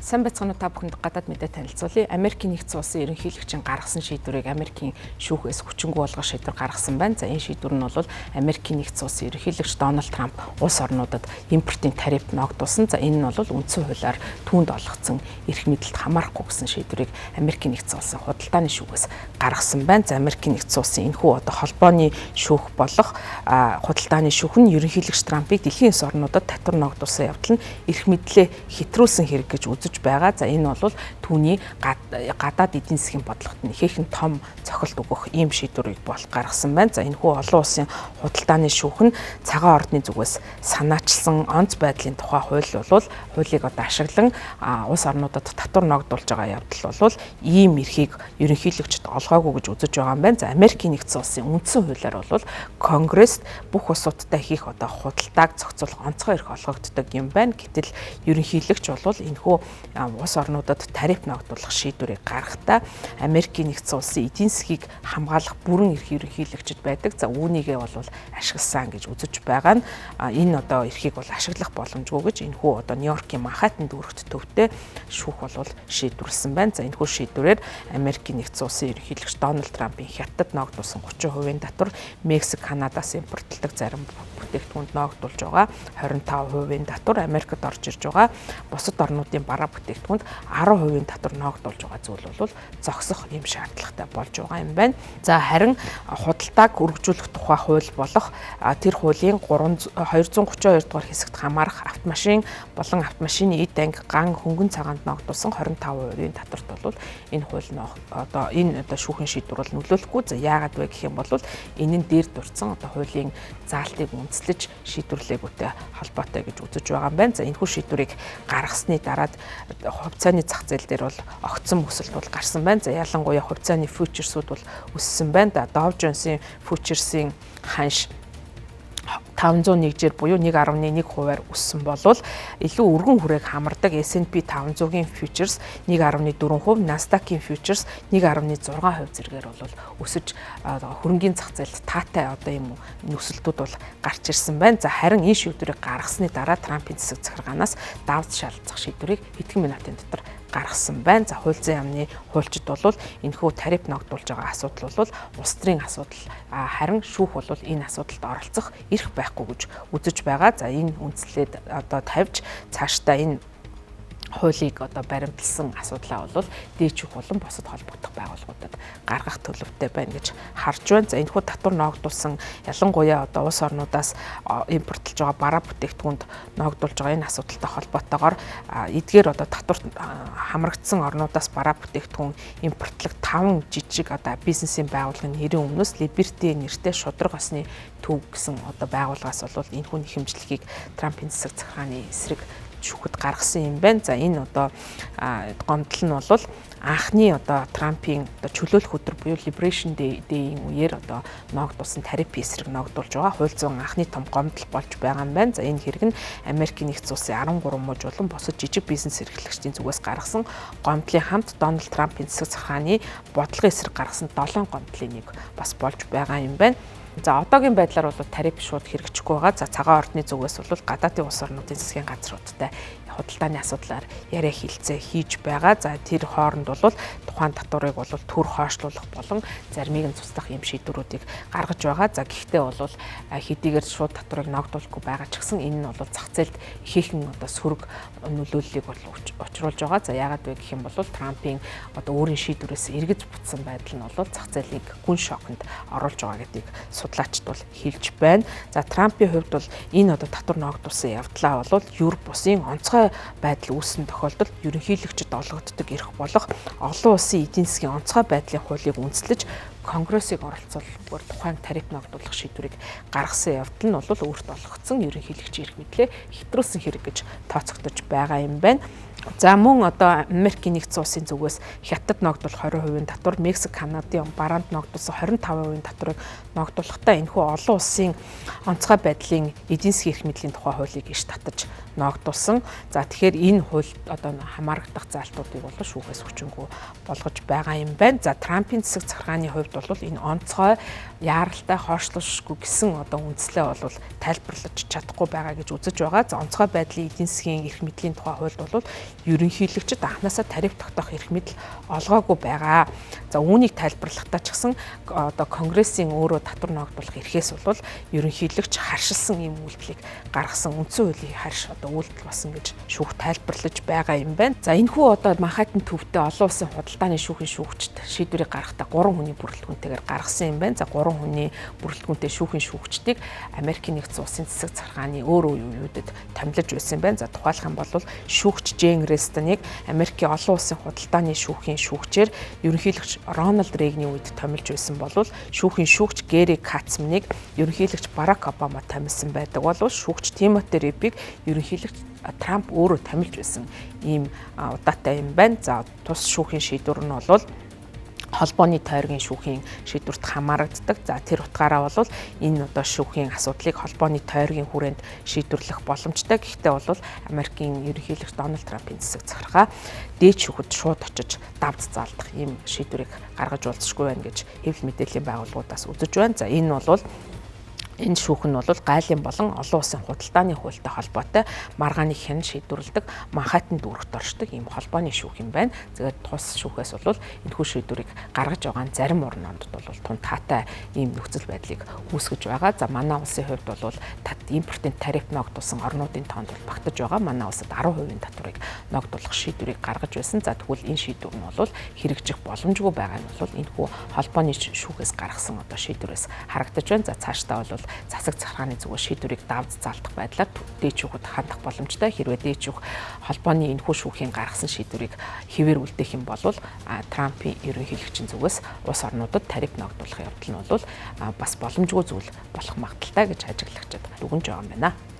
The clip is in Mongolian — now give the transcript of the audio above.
Сайн байцгаана уу, та бүхэнд гадаад мэдээ танилцуулъя. Америкийн нэгдсэн улсын ерөнхийлөгчийн гаргасан шийдвэрийг Америкийн шүүхээс хүчингүй болгох шийдвэр гаргасан байна. За, энэ шийдвэр нь бол Америкийн нэгдсэн улсын ерөнхийлөгч Дональд Трамп улс орнуудад импортын тариф ногдуулсан. За, энэ нь бол үндсэн хуулиар түүнд олгогдсон эрх мэдэлд хамаарахгүй гэсэн шийдвэрийг Америкийн нэгдсэн улсын худалдааны шүүхээс гаргасан байна. За, Америкийн нэгдсэн улсын энэхүү одоо холбооны шүүх болох худалдааны шүүх нь ерөнхийлөгч Трампыг дэлхийн 9 орнуудад татвар ногдуулсан явдал нь эрх мэдлээ хэтрүүлсэн хэрэг гэж үзэж байгаа. За, энэ бол түүний гадаад эдийн засгийн бодлогот нь ихээхэн том цохилт өгөх ийм шийдвэрийг бол гаргасан байна. За, энэхүү олон улсын худалдааны шүүх нь цагаан ордны зүгээс санаачилсан онц байдлын тухай хууль бол хуулийг одоо ашиглан улс орнуудад татвар ногдуулж байгаа явдал бол ийм эрхийг ерөнхийлөгчд олгоогүй гэж үзэж байгаа юм байна. За, Америкийн нэгдсэн улсын үндсэн хуулиар бол Конгресст бүх улсуудтай хийх одоо худалдааг зохицуулах онцгой эрх олгогддог юм байна. Гэтэл ерөнхийлөгч бол энэхүү улс орнуудад тариф ногдуулах шийдвэрийг гаргахдаа Америкийн нэгдсэн улсын эдийн засгийг хамгаалах бүрэн эрх ерөнхийлөгчд байдаг. За, үүнийгээ бол ашигласан гэж үзэж байгаа нь энэ одоо эрхийг бол ашиглах боломжгүй гэж энэхүү одоо Нью-Йоркийн Манхэттен дүүрэгт төвтэй шүүх бол шийдвэрлсэн байна. За, энэхүү шийдвэрээр Америкийн нэгдсэн улсын ерөнхийлөгч Дональд Трампын Хятад ногдуулсан 30% татвар, Мексик, Канадаас импортлдог зарим бүтээгдэхүүнд ногдуулж байгаа 25% татвар, Америкт орж ирж байгаа бусад орнуудын бараа бүтээгдэхүүнд 10% татвар ногдуулж байгаа зүйл бол зогсох ийм шаардлагатай болж байгаа юм байна. За, харин худалдааг өргөжүүлэх тухай хууль болох тэр хуулийн 232 дугаар хэсэгт хамаарах автомашин болон автомашины эд анги, ган, хөнгөн цагаанд ногдуулсан 25% татварт бол энэ хууль нь одоо энэ одоо шүүхийн шийдвэр бол нөлөөлөхгүй. За, яагаад вэ гэх юм бол энэ нь дээр дурдсан одоо хуулийн заалтыг үндэслэж шийдвэрлээгүйтэй холбоотой гэж үзэж байгаа юм байна. За, энэхүү шийдвэрийг гаргасны дараад хувьцааны зах зээл дээр бол огцон өсөлт бол гарсан байна. За, ялангуяа хувьцааны futures үүд бол өссөн байна. Dow Jones-ийн futures-ийн ханш 501-жээр буюу 1.1 хувиар өссөн болвол илүү өргөн хүрээг хамардаг S&P 500-ийн futures 1.4%, Nasdaq-ийн futures 1.6% зэрэгээр бол өсөж хөрөнгийн зах зээлд таатай одоо юм өсөлтүүд бол гарч ирсэн байна. За, харин энэ шийдвэрийг гаргасны дараа Трампын засаг захиргаанаас давж шалцах шийдвэрийг хэдхэн минутын дотор гаргасан байна. За, хууль зүйн яамны хуульчид бол энэхүү тариф ногдуулж байгаа асуудал бол улс төрийн асуудал, харин шүүх бол энэ асуудалд оролцох эрх байхгүй гэж үзэж байгаа. За, энэ үндслээд одоо тавьж цаашдаа энэ хуулийг одоо баримтлсан асуудлаа бол дээд шүүх болон бусад холбогдох байгууллагуудад гаргах төлөвтэй байна гэж харж байна. За, энэхүү татвар ногдуулсан, ялангуяа одоо улс орнуудаас импортлж байгаа бараа бүтээгдэхүүнд ногдуулж байгаа энэ асуудалтай холбоотойгоор эдгээр одоо татвар хамрагдсан орнуудаас бараа бүтээгдэхүүн импортлог 5 жижиг одоо бизнесийн байгууллагын нэрийн өмнөөс Liberty нэртэй шударга ёсны төв гэсэн одоо байгууллагаас бол энэхүү нэхэмжлэгийг Трампын засаг захиргааны эсрэг шүүхэд гаргасан юм байна. За, энэ одоо гомдол нь бол анхны одоо Трампын одоо чөлөөлөх өдөр буюу Liberation Day-ийн үеэр одоо ногдуулсан тариф эсрэг ногдуулж байгаа хууль зүйн анхны том гомдол болж байгаа юм байна. За, энэ хэрэг нь Америкийн нэгдсэн улсын 13 муж болон бусад жижиг бизнес эрхлэгчдийн зүгээс гаргасан гомдлын хамт Дональд Трампын засаг захиргааны бодлогын эсрэг гаргасан 7 гомдлын нэг бас болж байгаа юм байна. За, одоогийн байдлаар бол тариф шууд хэрэгжихгүй байгаа. За, цагаан ордны зүгээс бол гадаадын улс орнуудын засгийн газруудтай худалдааны асуудлаар яриа хэлцээ хийж байгаа. За, тэр хооронд бол тухайн татварыг бол төр хойшлуулах болон заримыг нь цуслах юм шийдвэрүүдийг гаргаж байгаа. За, гэхдээ бол хэдийгээр шууд татварыг ногдуулахгүй байгаа ч гэсэн энэ нь бол зах зээлд ихээхэн одоо сөрөг нөлөөллийг бол учруулж байгаа. За, яагаад вэ гэх юм бол Трампын одоо өөрийн шийдвэрээс эргэж буцсан байдал нь бол зах зээлийг гүн шоконд оруулж байгаа гэдгийг судлаачид бол хэлж байна. За, Трампын хувьд бол энэ одоо татвар ногдуулсан явдлаа бол юр бусын онцгой байдал үүссэн тохиолдолд ерөнхийлөгчд олгогддог эрх болох олон улсын эдийн засгийн онцгой байдлын хуулийг үндэслэж Конгрессыг оролцуулахгүйгээр тухайн тариф ногдуулах шийдвэрийг гаргасан явдал нь бол өөрт олгогдсон ерөнхийлөгчийн эрх мэдлээ хэтрүүлсэн хэрэг гэж тооцогдож байгаа юм байна. За, мөн одоо Америкийн нэгдсэн улсын зүгээс Хятад ногдуулах 20% татвар, Мексик, Канадын бараанд ногдуулсан 25% татварыг ногдуулахдаа энэхүү олон улсын онцгой байдлын эдийн засгийн эрх мэдлийн тухай хуулийг иш татаж ногдуулсан. За, тэгэхээр энэ хууль одоо хамаарагдах заалтуудыг бол шүүхээс хүчингүй болгож байгаа юм байна. За, Трампын засаг захиргааны хувьд бол энэ онцгой, яаралтай, хойшлуулшгүй гэсэн одоо үндслээ бол тайлбарлаж чадахгүй байгаа гэж үзэж байгаа. За, онцгой байдлын эдийн засгийн эрх мэдлийн тухай хуульд бол Ерөнхийлөгчд анханасаа тариф тогтоох эрх мэдэл олгоогүй байгаа. За үүнийг тайлбарлахдаа ч гэсэн одоо Конгрессийн өөрөө татвар ногдуулах эрхээс бол ерөнхийлөгч харшилсан ийм үйлдэлийг гаргасан, үндсэн хуулийн харш одоо үйлдэл болсон гэж шүүх тайлбарлаж байгаа юм байна. За энэхүү одоо Манхэттен төвтэй олон улсын худалдааны шүүхийн шүүгчд шийдвэрийг гаргахдаа 3 хүний бүрэлдэхүүнтэйгээр гаргасан юм байна. За 3 хүний бүрэлдэхүүнтэй шүүхийн шүүгчдийг Америкийн нэгдсэн улсын засаг захиргааны өөр үеүүдэд томилж байсан юм байна. За тухайлах юм бол шүүгч Джейн Рестоныг Америкийн олон улсын худалдааны шүүхийн шүүгчээр ерөнхийлөгч Рональд Рейганы үед томилж байсан бол шүүхийн шүүгч Гэри Кацманыг ерөнхийлөгч Барак Обама томилсон байдаг бол шүүгч Тимоти Рибийг ерөнхийлөгч Трамп өөрөө томилж байсан ийм удаатай юм байна. За тус шүүхийн шийдвэр нь бол холбооны тойргийн шүүхийн шийдвэрт хамаарагддаг. За тэр утгаараа бол энэ одоо шүүхийн асуудлыг холбооны тойргийн хүрээнд шийдвэрлэх боломжтой. Гэхдээ бол Америкийн ерөнхийлөгч Дональд Трампын засаг захиргаа дээд шүүхэд шууд очиж давд заалдах ийм шийдвэрийг гаргаж уулзшгүй байна гэж хэвлэл мэдээллийн байгууллагуудаас үзэж байна. За энэ бол энэ шүүх нь бол гайлын болон олон улсын худалдааны хуультай холбоотой маргааны хян шийдвэрлэдэг Манхэттен дүүрэгт оршдог ийм холбооны шүүх юм байна. Тэгээд тус шүүхээс бол энэхүү шийдвэрийг гаргаж байгаа нь зарим орнуудад бол тун таатай ийм нөхцөл байдлыг үүсгэж байгаа. За манай улсын хувьд бол импортын тариф ногдуулсан орнуудын тоонд бол багтаж байгаа. Манай улсад 10% татварыг ногдуулах шийдвэрийг гаргаж байсан. За тэгвэл энэ шийдвэр нь бол хэрэгжих боломжгүй байгаа нь бол энэхүү холбооны шүүхээс гаргасан одоо шийдвэрээс харагдаж байна. За цаашдаа бол засаг захиргааны зүгээс шийдвэрийг давд заалдах байдлаар дээд шүүхэд хандах боломжтой. Хэрвээ дээд шүүх холбооны энэхүү шүүхийн гаргасан шийдвэрийг хэвээр үлдээх юм бол Трампын ерөнхийлөгчийн зүгээс улс орнуудад тариф ногдуулах явдал нь бол бас боломжгүй зүйл болох магадaltaй гэж ажиглагчид дүгнж байгаа юм байна.